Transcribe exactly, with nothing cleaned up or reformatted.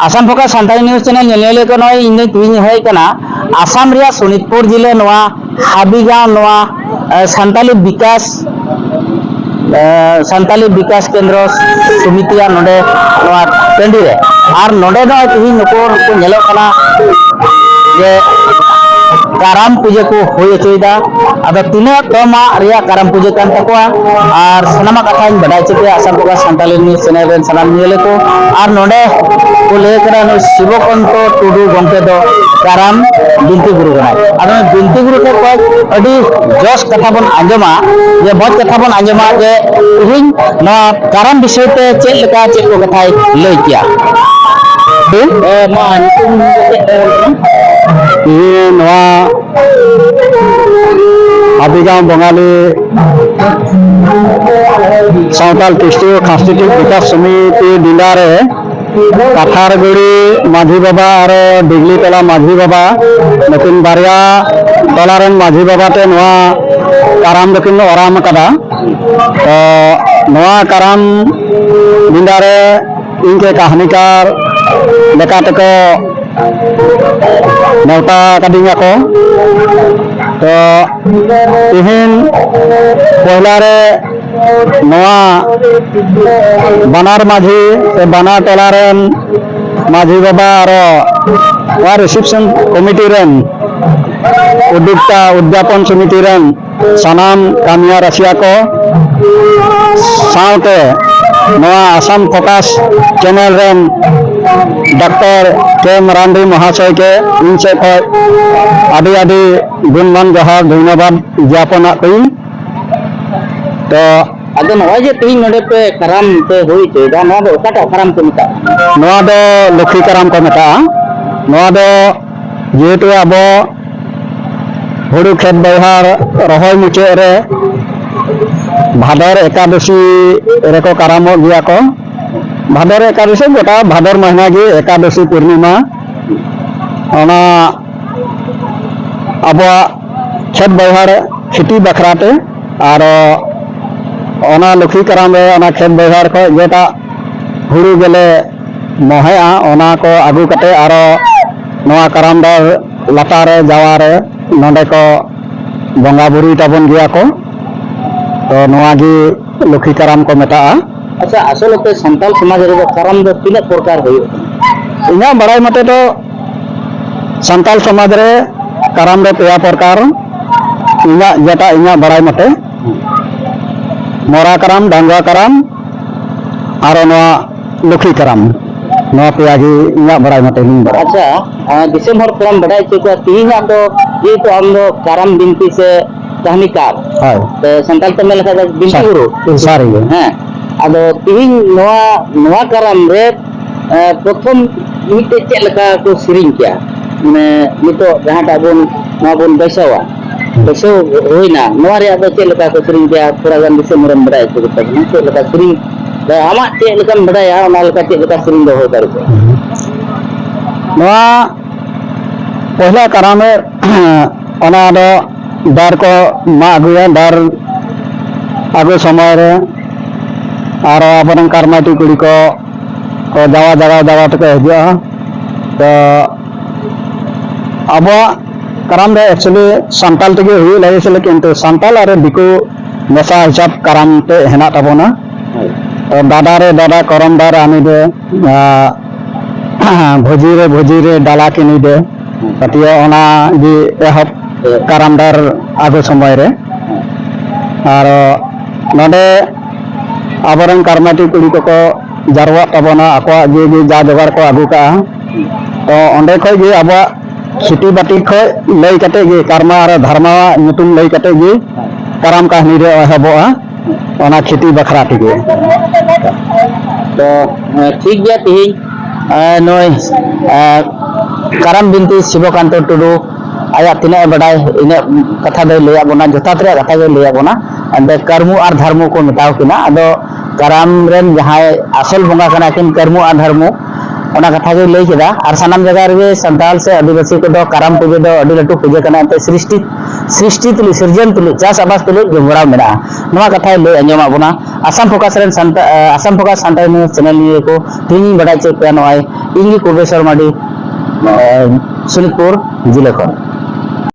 Assam focus Santali news channel ᱧᱮᱧᱮᱞᱤᱭᱟᱹ ᱠᱚ, ᱱᱚᱜᱼᱚᱭ ᱤᱧ ᱫᱚ ᱛᱮᱦᱮᱧ ᱦᱮᱡ ᱟᱠᱟᱱᱟ ᱟᱥᱟᱢ ᱨᱮᱭᱟᱜ ᱥᱳᱱᱤᱛᱯᱩᱨ ᱡᱤᱞᱟᱹ ᱱᱚᱣᱟ ᱦᱟᱵᱤᱜᱟᱸᱣ, ᱱᱚᱣᱟ, ᱮ, ᱥᱟᱱᱛᱟᱞᱤ ᱵᱤᱠᱟᱥ, ᱮ, ᱥᱟᱱᱛᱟᱞᱤ ᱵᱤᱠᱟᱥ ᱠᱮᱱᱫᱨᱚ ᱥᱚᱢᱤᱛᱤᱭᱟᱜ ᱱᱚᱰᱮ ᱱᱚᱣᱟ ᱴᱟᱺᱰᱤ ᱨᱮ᱾ ᱟᱨ ᱱᱚᱰᱮ ᱫᱚ ᱛᱮᱦᱮᱧ ᱱᱩᱠᱩ ᱠᱚ ᱧᱮᱞᱚᱜ ᱠᱟᱱᱟ ᱡᱮ ᱠᱟᱨᱟᱢ ᱯᱩᱡᱟᱹ ᱠᱚ ᱦᱩᱭ ᱦᱚᱪᱚᱭᱮᱫᱟ᱾ ᱟᱫᱚ ᱛᱤᱱᱟᱹᱜ ᱛᱚᱢᱟᱜ ᱨᱮᱭᱟᱜ ᱠᱟᱨᱟᱢ ᱯᱩᱡᱟᱹ ᱠᱟᱱ ᱛᱟᱠᱚᱣᱟ ᱟᱨ ᱥᱟᱱᱟᱢᱟᱜ ᱠᱟᱛᱷᱟᱧ ᱵᱟᱰᱟᱭ ᱦᱚᱪᱚ ᱯᱮᱭᱟ Assam focus Santali news channel ᱨᱮᱱ ᱥᱟᱱᱟᱢ ᱧᱮᱧᱮᱞᱤᱭᱟᱹ ᱠᱚ᱾ ᱟᱨ ᱱᱚᱰᱮ ᱠᱚ ᱞᱟᱹᱭ ᱠᱟᱱᱟ ᱱᱩᱭ ᱥᱤᱵᱚᱠᱟᱱᱛᱚ ᱴᱩᱰᱩ ᱜᱚᱢᱠᱮ ᱫᱚ ᱠᱟᱨᱟᱢ ᱵᱤᱱᱛᱤ ᱜᱩᱨᱩ ᱠᱟᱱᱟᱭ᱾ ᱟᱫᱚ ᱱᱩᱭ ᱵᱤᱱᱛᱤ ᱜᱩᱨᱩ ᱴᱷᱮᱱ ᱠᱷᱚᱱ ᱟᱹᱰᱤ ᱡᱚᱥ ᱠᱟᱛᱷᱟ ᱵᱚᱱ ᱟᱸᱡᱚᱢᱟ, ᱡᱮ ᱢᱚᱡᱽ ᱠᱟᱛᱷᱟ ᱵᱚᱱ ᱟᱸᱡᱚᱢᱟ ᱡᱮ ᱛᱮᱦᱮᱧ ᱱᱚᱣᱟ ᱠᱟᱨᱟᱢ ᱵᱤᱥᱚᱭ ᱛᱮ ᱪᱮᱫ ᱞᱮᱠᱟ ᱪᱮᱫ ᱠᱚ ᱠᱟᱛᱷᱟᱭ ᱞᱟᱹᱭ ᱠᱮᱭᱟ᱾ ᱦᱮᱸ? ᱮ, ᱢᱟ ᱧᱩᱛᱩᱢ ᱪᱮᱫ ᱛᱟᱭ ᱚᱞ ᱠᱟᱱᱟ? ᱤᱧ ᱱᱚᱣᱟ ᱦᱟᱵᱤᱜᱟᱸᱣ ᱵᱚᱸᱜᱟᱞᱤ ᱥᱟᱶᱛᱟᱞ ᱠᱨᱤᱥᱴᱤᱭᱚ ᱠᱷᱟᱸᱥᱛᱤ ᱵᱤᱠᱟᱥ ᱥᱚᱢᱤᱛᱤ ᱰᱤᱸᱰᱟ ᱨᱮ ᱠᱟᱛᱷᱟᱨᱜᱩᱲᱤ ᱢᱟᱹᱡᱷᱤ ᱵᱟᱵᱟ ᱟᱨ ᱰᱤᱜᱽᱞᱤ ᱴᱚᱞᱟ ᱢᱟᱹᱡᱷᱤ ᱵᱟᱵᱟ, ᱱᱩᱠᱤᱱ ᱵᱟᱨᱭᱟ ᱴᱚᱞᱟ ᱨᱮᱱ ᱢᱟᱹᱡᱷᱤ ᱵᱟᱵᱟ ᱛᱮ ᱱᱚᱣᱟ ᱠᱟᱨᱟᱢ ᱫᱚᱠᱤᱱ ᱚᱨᱟᱢ ᱟᱠᱟᱫᱟ᱾ ᱛᱚ ᱱᱚᱣᱟ ᱠᱟᱨᱟᱢ ᱰᱤᱸᱰᱟ ᱨᱮ ᱤᱧ ᱜᱮ ᱠᱟᱹᱦᱱᱤᱠᱟᱨ ᱞᱮᱠᱟ ᱛᱮᱠᱚ ᱱᱮᱣᱛᱟ ᱠᱟᱫᱤᱧᱟ ᱠᱚ᱾ ᱛᱚ ᱛᱮᱦᱮᱧ ᱯᱚᱭᱞᱟ ᱨᱮ ᱱᱚᱣᱟ ᱵᱟᱱᱟᱨ ᱢᱟᱹᱡᱷᱤ ᱥᱮ ᱵᱟᱱᱟᱨ ᱴᱚᱞᱟ ᱨᱮᱱ ᱢᱟᱹᱡᱷᱤ ᱵᱟᱵᱟ ᱟᱨᱚ ᱱᱚᱣᱟ ᱨᱤᱥᱮᱯᱥᱚᱱ ᱠᱚᱢᱤᱴᱤ ᱨᱮᱱ ᱩᱫᱽᱫᱳᱠᱛᱟ ᱩᱫᱽᱡᱟᱯᱚᱱ ᱥᱚᱢᱤᱛᱤ ᱨᱮᱱ ᱥᱟᱱᱟᱢ ᱠᱟᱹᱢᱤᱭᱟᱹ ᱨᱟᱹᱥᱤᱭᱟ ᱠᱚ ᱥᱟᱶᱛᱮ ᱱᱚᱣᱟ ᱟᱥᱟᱢ ᱯᱷᱳᱠᱟᱥ ᱪᱮᱱᱮᱞ ᱨᱮᱱ ᱰᱟᱠᱛᱟᱨ ᱠᱮ ᱢᱟᱨᱟᱱᱰᱤ ᱢᱚᱦᱟᱥᱚᱭ ᱜᱮ ᱤᱧ ᱥᱮᱫ ᱠᱷᱚᱱ ᱟᱹᱰᱤ ᱟᱹᱰᱤ ᱜᱩᱱᱢᱟᱱ ᱡᱚᱦᱟᱨ ᱫᱷᱚᱱᱭᱚᱵᱟᱫ ᱡᱟᱯᱚᱱᱟᱜ ᱠᱚᱧ᱾ ᱛᱚ ᱟᱫᱚ ᱱᱚᱜᱼᱚᱭ ᱡᱮ ᱛᱮᱦᱮᱧ ᱱᱚᱰᱮ ᱯᱮ ᱠᱟᱨᱟᱢ ᱯᱮ ᱦᱩᱭ ᱦᱚᱪᱚᱭᱮᱫᱟ, ᱱᱚᱣᱟ ᱫᱚ ᱚᱠᱟᱴᱟᱜ ᱠᱟᱨᱟᱢ ᱠᱚ ᱢᱮᱛᱟᱜᱼᱟ? ᱱᱚᱣᱟ ᱫᱚ ᱞᱚᱠᱠᱷᱤ ᱠᱟᱨᱟᱢ ᱠᱚ ᱢᱮᱛᱟᱜᱼᱟ᱾ ᱱᱚᱣᱟ ᱫᱚ ᱡᱮᱦᱮᱛᱩ ᱟᱵᱚ ᱦᱩᱲᱩ ᱠᱷᱮᱛ ᱵᱟᱹᱭᱦᱟᱹᱲ ᱨᱚᱦᱚᱭ ᱢᱩᱪᱟᱹᱫ ᱨᱮ ᱵᱷᱟᱫᱚᱨ ᱮᱠᱟᱫᱚᱥᱤ ᱨᱮᱠᱚ ᱠᱟᱨᱟᱢᱚᱜ ᱜᱮᱭᱟ ᱠᱚ᱾ ᱵᱷᱟᱫᱚᱨ ᱮᱠᱟᱫᱚᱥᱤ ᱜᱚᱴᱟ ᱵᱷᱟᱫᱚᱨ ᱢᱟᱹᱦᱱᱟᱹ ᱜᱮ ᱮᱠᱟᱫᱚᱥᱤ ᱯᱩᱨᱱᱤᱢᱟ, ᱚᱱᱟ ᱟᱵᱚᱣᱟᱜ ᱠᱷᱮᱛ ᱵᱟᱹᱭᱦᱟᱹᱲ ᱠᱷᱮᱛᱤ ᱵᱟᱠᱷᱨᱟ ᱛᱮ᱾ ᱟᱨ ᱚᱱᱟ ᱞᱚᱠᱠᱷᱤ ᱠᱟᱨᱟᱢ ᱨᱮ ᱚᱱᱟ ᱠᱷᱮᱛ ᱵᱟᱹᱭᱦᱟᱹᱲ ᱠᱷᱚᱱ ᱡᱮᱴᱟ ᱦᱩᱲᱩ ᱜᱮᱞᱮ ᱢᱚᱦᱮᱜᱼᱟ, ᱚᱱᱟ ᱠᱚ ᱟᱹᱜᱩ ᱠᱟᱛᱮ ᱟᱨᱚ ᱱᱚᱣᱟ ᱠᱟᱨᱟᱢ ᱰᱟᱹᱨ ᱞᱟᱛᱟᱨ ᱨᱮ, ᱡᱟᱣᱟ ᱨᱮ, ᱱᱚᱰᱮ ᱠᱚ ᱵᱚᱸᱜᱟ ᱵᱩᱨᱩᱭ ᱛᱟᱵᱚᱱ ᱜᱮᱭᱟ ᱠᱚ᱾ ᱛᱚ, ᱱᱚᱣᱟ ᱜᱮ ᱞᱚᱠᱠᱷᱤ ᱠᱟᱨᱟᱢ ᱠᱚ ᱢᱮᱛᱟᱜᱼᱟ᱾ ᱟᱪᱪᱷᱟ, ᱟᱥᱚᱞ ᱛᱮ ᱥᱟᱱᱛᱟᱲ ᱥᱚᱢᱟᱡᱽ ᱨᱮᱫᱚ ᱠᱟᱨᱟᱢ ᱫᱚ ᱛᱤᱱᱟᱹᱜ ᱯᱨᱚᱠᱟᱨ ᱦᱩᱭᱩᱜ ᱠᱟᱱᱟ? ᱤᱧᱟᱹᱜ ᱵᱟᱲᱟᱭ ᱢᱚᱛᱮ ᱫᱚ ᱥᱟᱱᱛᱟᱲ ᱥᱚᱢᱟᱡᱽ ᱨᱮ ᱠᱟᱨᱟᱢ ᱫᱚ ᱯᱮᱭᱟ ᱯᱨᱚᱠᱟᱨ, ᱤᱧᱟᱹᱜ ᱡᱮᱴᱟ ᱤᱧᱟᱹᱜ ᱵᱟᱲᱟᱭ ᱢᱚᱛᱮ, ᱢᱚᱨᱟ ᱠᱟᱨᱟᱢ, ᱰᱟᱝᱜᱩᱣᱟ ᱠᱟᱨᱟᱢ, ᱟᱨ ᱱᱚᱣᱟ ᱞᱚᱠᱠᱷᱤ ᱠᱟᱨᱟᱢ᱾ ᱱᱚᱣᱟ ᱯᱮᱭᱟ ᱜᱮ ᱤᱧᱟᱹᱜ ᱵᱟᱲᱟᱭ ᱢᱚᱛᱮ ᱤᱧ ᱵᱟᱲᱟᱭᱟ᱾ ᱟᱪᱪᱷᱟ, ᱟᱨ ᱫᱤᱥᱚᱢ ᱦᱚᱲ ᱛᱷᱚᱲᱟᱢ ᱵᱟᱰᱟᱭ ᱦᱚᱪᱚ ᱠᱚᱣᱟ, ᱛᱮᱦᱮᱧᱟᱜ ᱫᱚ ᱡᱮᱦᱮᱛᱩ ᱟᱢ ᱫᱚ ᱠᱟᱨᱟᱢ ᱵᱤᱱᱛᱤ ᱥᱮ ᱠᱟᱹᱦᱱᱤᱠᱟᱨ, ᱦᱳᱭ᱾ ᱥᱮ ᱥᱟᱱᱛᱟᱲ ᱛᱮ ᱢᱮᱱ ᱞᱮᱠᱷᱟᱱ ᱫᱚ ᱵᱤᱱᱛᱤ ᱥᱟᱹᱨᱤ, ᱜᱩᱨᱩ᱾ ᱥᱟᱹᱨᱤ ᱜᱮ᱾ ᱦᱮᱸ, ᱟᱫᱚ ᱛᱮᱦᱮᱧ ᱱᱚᱣᱟ, ᱱᱚᱣᱟ ᱠᱟᱨᱟᱢ ᱨᱮ, ᱮ, ᱯᱨᱚᱛᱷᱚᱢ ᱢᱤᱫᱴᱮᱡ ᱪᱮᱫ ᱞᱮᱠᱟ ᱠᱚ ᱥᱮᱨᱮᱧ ᱠᱮᱭᱟ? ᱢᱟᱱᱮ ᱱᱤᱛᱚᱜ ᱡᱟᱦᱟᱸᱴᱟᱜ ᱵᱚᱱ, ᱱᱚᱣᱟ ᱵᱚᱱ ᱵᱟᱹᱭᱥᱟᱹᱣᱟ, ᱦᱩᱸ᱾ ᱵᱟᱹᱭᱥᱟᱹᱣ ᱦᱩᱭᱱᱟ, ᱱᱚᱣᱟ ᱨᱮᱭᱟᱜ ᱫᱚ ᱪᱮᱫ ᱞᱮᱠᱟ ᱠᱚ ᱥᱮᱨᱮᱧ ᱠᱮᱭᱟ? ᱛᱷᱚᱲᱟ ᱜᱟᱱ ᱫᱤᱥᱚᱢ ᱦᱚᱲᱮᱢ ᱵᱟᱰᱟᱭ ᱦᱚᱪᱚ ᱠᱚ ᱛᱟᱵᱚᱱᱟ, ᱪᱮᱫ ᱞᱮᱠᱟ ᱥᱮᱨᱮᱧ? ᱟᱢᱟᱜ ᱪᱮᱫ ᱞᱮᱠᱟᱢ ᱵᱟᱰᱟᱭᱟ, ᱚᱱᱟ ᱞᱮᱠᱟ ᱪᱮᱫ ᱞᱮᱠᱟ ᱥᱮᱨᱮᱧ ᱫᱚ ᱦᱩᱭ ᱫᱟᱲᱮ ᱠᱚᱜᱼᱟ? ᱱᱚᱣᱟ ᱯᱚᱭᱞᱟ ᱠᱟᱨᱟᱢ ᱨᱮ, ᱚᱱᱟ ᱫᱚ ᱰᱟᱨ ᱠᱚ ᱢᱟᱜ ᱟᱹᱜᱩᱭᱟ, ᱰᱟᱨ ᱟᱹᱜᱩ ᱥᱚᱢᱚᱭ ᱨᱮ ᱟᱨᱚ ᱟᱵᱚᱨᱮᱱ ᱠᱟᱨᱢᱟᱴᱤ ᱠᱩᱲᱤ ᱠᱚ, ᱠᱚ ᱡᱟᱣᱟ ᱡᱟᱭᱜᱟ ᱡᱟᱭᱜᱟ ᱛᱮᱠᱚ ᱦᱤᱡᱩᱜᱼᱟ᱾ ᱛᱚ ᱟᱵᱚᱣᱟᱜ ᱠᱟᱨᱟᱢ ᱫᱚ actually ᱥᱟᱱᱛᱟᱞ ᱛᱮᱜᱮ ᱦᱩᱭᱩᱜ ᱞᱟᱹᱜᱤᱫ ᱥᱮ, ᱠᱤᱱᱛᱩ ᱥᱟᱱᱛᱟᱞ ᱟᱨ ᱫᱤᱠᱩ ᱢᱮᱥᱟ ᱦᱤᱥᱟᱹᱵ ᱠᱟᱨᱟᱢ ᱛᱮ ᱦᱮᱱᱟᱜ ᱛᱟᱵᱚᱱᱟ᱾ ᱦᱳᱭ᱾ ᱛᱚ ᱰᱟᱰᱟ ᱨᱮ ᱰᱟᱰᱟ, ᱠᱚᱨᱚᱢ ᱰᱟᱨ ᱟᱱᱤ ᱫᱮ, ᱟᱨ ᱵᱷᱚᱡᱤ ᱨᱮ, ᱵᱷᱚᱡᱤ ᱨᱮ ᱰᱟᱞᱟ ᱠᱤᱱᱤ ᱫᱮ᱾ ᱦᱩᱸ᱾ ᱯᱟᱹᱛᱭᱟᱹᱣ ᱚᱱᱟ ᱜᱮ ᱮᱦᱚᱵ ᱦᱳᱭ᱾ ᱠᱟᱨᱟᱢ ᱰᱟᱨ ᱟᱹᱜᱩ ᱥᱚᱢᱚᱭ ᱨᱮ᱾ ᱦᱩᱸ᱾ ᱟᱨ ᱱᱚᱰᱮ ᱟᱵᱚᱨᱮᱱ ᱠᱟᱨᱢᱟᱴᱤ ᱠᱩᱲᱤ ᱠᱚᱠᱚ ᱡᱟᱨᱣᱟᱜ ᱛᱟᱵᱚᱱᱟ, ᱟᱠᱚᱣᱟᱜ ᱡᱮ ᱡᱮ ᱡᱟ ᱡᱚᱜᱟᱲ ᱠᱚ ᱟᱹᱜᱩ ᱠᱟᱜᱼᱟ᱾ ᱦᱩᱸ᱾ ᱛᱚ ᱚᱸᱰᱮ ᱠᱷᱚᱡ ᱜᱮ ᱟᱵᱚᱣᱟᱜ ᱠᱷᱮᱛᱤ ᱵᱟᱹᱴᱤ ᱠᱷᱚᱡ ᱞᱟᱹᱭ ᱠᱟᱛᱮ ᱜᱮ, ᱠᱟᱨᱢᱟ ᱟᱨ ᱫᱷᱟᱨᱢᱟᱣᱟᱜ ᱧᱩᱛᱩᱢ ᱞᱟᱹᱭ ᱠᱟᱛᱮ ᱜᱮ ᱦᱮᱸ᱾ ᱠᱟᱨᱟᱢ ᱠᱟᱹᱦᱱᱤ ᱫᱚ ᱮᱦᱚᱵᱚᱜᱼᱟ, ᱚᱱᱟ ᱠᱷᱮᱛᱤ ᱵᱟᱠᱷᱨᱟ ᱛᱮᱜᱮ᱾ ᱛᱚ, ᱮ, ᱴᱷᱤᱠ ᱜᱮᱭᱟ, ᱛᱤᱦᱤᱧ, ᱮ, ᱱᱩᱭ, ᱮ, ᱠᱟᱨᱟᱢ ᱵᱤᱱᱛᱤ ᱥᱤᱵᱚᱠᱟᱱᱛᱚ ᱴᱩᱰᱩ ᱟᱭᱟᱜ ᱛᱤᱱᱟᱹᱜ ᱮ ᱵᱟᱰᱟᱭ, ᱤᱱᱟᱹᱜ ᱠᱟᱛᱷᱟ ᱫᱚᱭ ᱞᱟᱹᱭᱟᱫ ᱵᱚᱱᱟ, ᱡᱚᱛᱷᱟᱛ ᱨᱮᱭᱟᱜ ᱠᱟᱛᱷᱟ ᱜᱮᱭ ᱞᱟᱹᱭᱟᱫ ᱵᱚᱱᱟ᱾ ᱮᱱᱛᱮ ᱠᱟᱹᱨᱢᱩ ᱟᱨ ᱫᱷᱟᱨᱢᱩ ᱠᱚ ᱢᱮᱛᱟᱣ ᱠᱤᱱᱟ, ᱟᱫᱚ ᱠᱟᱨᱟᱢ ᱨᱮᱱ ᱡᱟᱦᱟᱸᱭ ᱟᱥᱚᱞ ᱵᱚᱸᱜᱟ ᱠᱟᱱᱟ ᱠᱤᱱ ᱠᱟᱹᱨᱢᱩ ᱟᱨ ᱫᱷᱟᱨᱢᱩ, ᱚᱱᱟ ᱠᱟᱛᱷᱟ ᱜᱮᱭ ᱞᱟᱹᱭ ᱠᱮᱫᱟ᱾ ᱟᱨ ᱥᱟᱱᱟᱢ ᱡᱟᱭᱜᱟ ᱨᱮᱜᱮ ᱥᱟᱱᱛᱟᱲ ᱥᱮ ᱟᱹᱫᱤᱵᱟᱹᱥᱤ ᱠᱚᱫᱚ ᱠᱟᱨᱟᱢ ᱯᱩᱡᱟᱹ ᱫᱚ ᱟᱹᱰᱤ ᱞᱟᱹᱴᱩ ᱯᱩᱡᱟᱹ ᱠᱟᱱᱟ, ᱮᱱᱛᱮ ᱥᱨᱤᱥᱴᱤ ᱥᱨᱤᱥᱴᱤ ᱛᱩᱞᱩᱡ, ᱥᱤᱨᱡᱚᱱ ᱛᱩᱞᱩᱡ, ᱪᱟᱥ ᱟᱵᱟᱫ ᱛᱩᱞᱩᱡ ᱡᱚᱯᱲᱟᱣ ᱢᱮᱱᱟᱜᱼᱟ᱾ ᱱᱚᱣᱟ ᱠᱟᱛᱷᱟᱭ ᱞᱟᱹᱭ ᱟᱸᱡᱚᱢᱟᱫ ᱵᱚᱱᱟ ᱟᱥᱟᱢ ᱯᱷᱳᱠᱟᱥ ᱨᱮᱱ ᱥᱟᱱᱛᱟ-, Assam focus Santali news channel ᱱᱤᱭᱟᱹ ᱠᱚ ᱛᱮᱦᱮᱧ ᱤᱧ ᱵᱟᱰᱟᱭ ᱦᱚᱪᱚᱭᱮᱫ ᱯᱮᱭᱟ᱾ ᱱᱚᱜᱼᱚᱭ ᱤᱧ ᱜᱮ ᱠᱩᱵᱮᱥᱚᱨ ᱢᱟᱨᱰᱤ, ᱥᱳᱱᱤᱛᱯᱩᱨ ᱡᱮᱞᱟ ᱠᱷᱚᱱ᱾